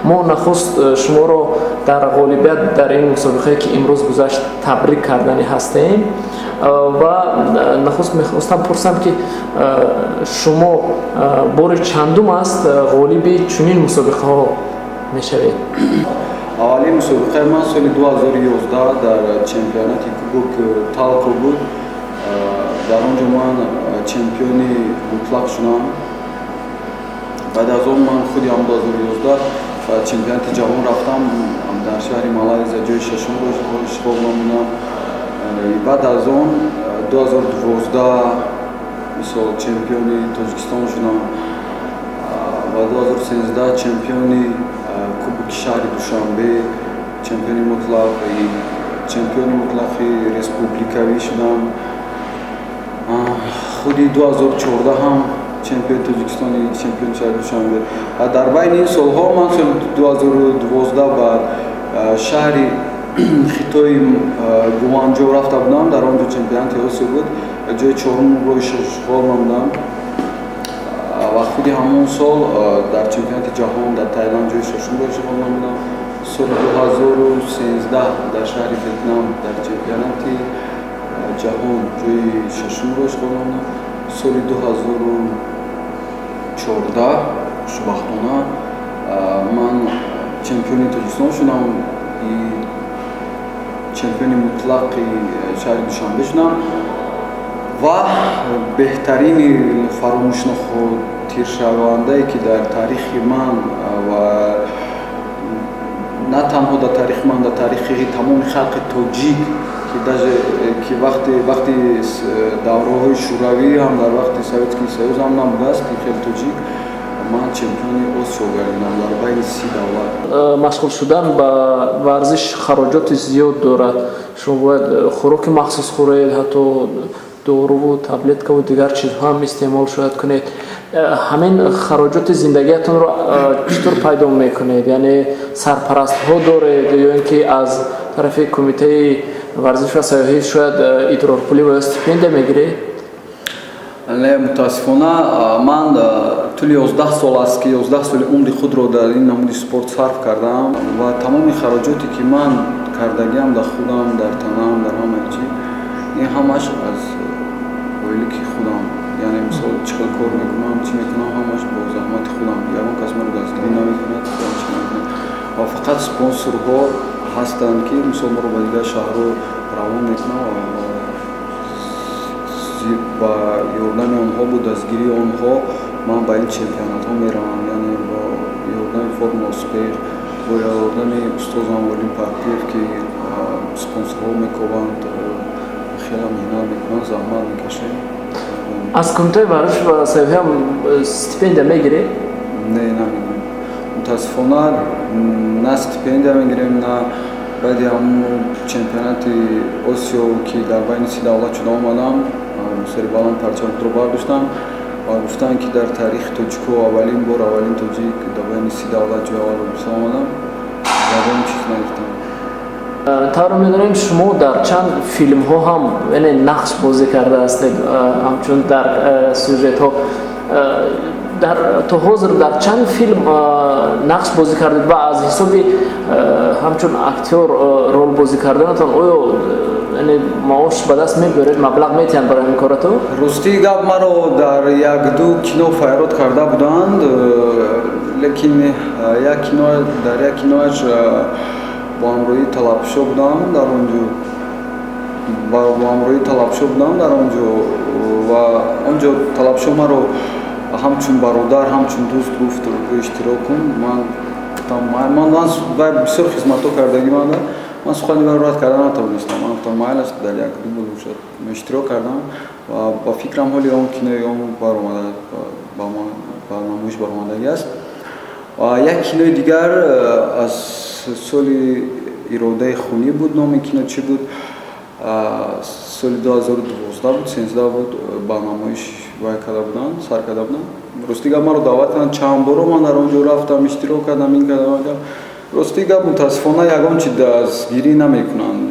Мо нахуст шуморо дар ғолибият дар ин мусобиқае, ки имрӯз гузашт, табрик кардани ҳастем ва нахуст мехостам пурсам, ки шумо бори чандум аст ғолиби чунин мусобиқаҳо мешавед? Аввалин мусобиқаи ман соли 2011 дар чемпионати Кубок Талко буд. Дар он ҷо ман чемпиони мутлақ шудам. Баъд аз он ман худи ҳам 2011 ба чемпионати ҷаҳон рафтам, дар шаҳри Малайзия ҷои шашумро ишғол намудам. Баъд аз он 2012, мисол, чемпиони Тоҷикистон шудам ва 2013 чемпиони Кубоки шаҳри Душанбе, чемпиони мутлақ, чемпиони мутлақи республикавӣ шудам. Худи 2014 ҳам чемпиони Тоҷикистони, чемпиони шаҳри Душанбе. Ва дар байни ин солҳо ман соли 2012 ба шаҳри Хитои Гуанҷо рафта будам. Дар он ҷо чемпионати Осиё буд, ҷои чорумро ишғол намудам. Ва худи ҳамон сол дар чемпионати ҷаҳон дар Тайланд ҷои шашумро ишғол намудам. Соли 2013 дар шаҳри Ветнам дар чемпионати ҷаҳон ҷои шашумро ишғол намудам. Соли 2014, хушбахтона, ман чемпиони Тоҷикистон шудам, чемпиони мутлақи шаҳри Душанбе шудам ва беҳтарини фаромӯшнохотиршавандае, ки дар таърихи ман ва на танҳо дар таърихи ман, дар таърихи тамоми халқи тоҷик, ки даже ки вақти давраҳои Шӯравӣ ҳам, дар вақти Советский Союз ҳам набудааст хеле тоҷик, ман чемпиони Осиё гардидам дар байни 30 давлат. Машғул шудан ба варзиш хароҷоти зиёд дорад. Шумо бояд хӯроки махсус хӯред, ҳатто доруву таблеткаву дигар чизҳо ҳам истеъмол шояд кунед. Ҳамин хароҷоти зиндагиятонро чӣ тур пайдо мекунед? Яъне сарпарастҳо доред ё ин ки аз тарафи Кумитаи варзиш ва сайёҳӣ шояд идрорпулӣ ва ё стипендия мегиред? Не, мутаассифона, ман тӯли 11 сол аст, ки 11 соли умри худро дар ин намуди спорт сарф кардам ва тамоми хароҷоте, ки ман кардагиам дар худам, дар танам, дар ҳама чи, ин ҳамаш аз ойлики худам. Яъне, мисол, чӣ хел кор мекунам, чӣ мекунам, ҳамаш бо заҳмати худам. Ягон кас маро дастгирӣ намекунад, чӣ намекунад. Ва фақат спонсорҳо ҳастанд, ки, мисол, маро ба дигар шаҳрҳо равон мекунанд ва ба ёрдами онҳо, бо дастгирии онҳо ман ба ин чемпионатҳо меравам. Яъне бо ёрдами Формула Успех, бо ёрдами устозам Олим Парпиев, ки спонсорҳо мекобанд, хеле меҳнат мекунанд, заҳмат мекашем. Аз Кумитаи варзиш ва сайёҳӣ ҳам стипендия мегиред? Не, намегирем, мутаассифона. На стипендия мегирем, на баъди ҳамун чемпионати Осиё, ки дар байни 30 давлат шуда омадам, сари баланд парчами худро бардоштам ва гуфтанд, ки дар таърихи тоҷико аввалин бор аввалин тоҷик дар байни 30 давлат ҷои аввалро гирифта омадам, ягон чиз нагирифтам. Тавре медонем, шумо дар чанд филмҳо ҳам, яъне, нақш бозӣ карда ҳастед, ҳамчун дар сюжетҳо. Дар то ҳозир дар чанд филм нақш бозӣ кардед ва аз ҳисоби ҳамчун актёр рол бозӣ карданатон оё, яъне, маош ба даст мебиёред, маблағ метиҳанд барои ин коратон? Ростии гап, маро дар якду кино файрод карда буданд, лекин як кино, дар як киноаш бо ҳамроҳии Талабшо будам дар он ҷо, бо ҳамроҳии Талабшо будам дар он ҷо. Ва он ҷо Талабшо маро ҳамчун бародар, ҳамчун дӯст гуфт: «Иштирок кун». Ман гуфтам, ман вай бисёр хизматҳо кардагӣ манда, ман сухани вайро рад карда натавонистам. Ман гуфтам: «Майл аст, дар як ду бошад». Иштирок кардам ва ба фикрам, ҳоли он кинои он баромада, ба намоиш баромадагӣ аст. Ва як кинои дигар аз соли «Иродаи хунӣ» буд, номи кино чӣ буд, соли 2012 буд, 13 буд, ба намоиш вай карда буданд, сар карда буданд. Рости гап, маро даъват карданд чанд боро, ман дар он ҷо рафтам, иштирок кардам, ин кардам. Рости гап, мутаассифона, ягон чи дастгирӣ намекунанд.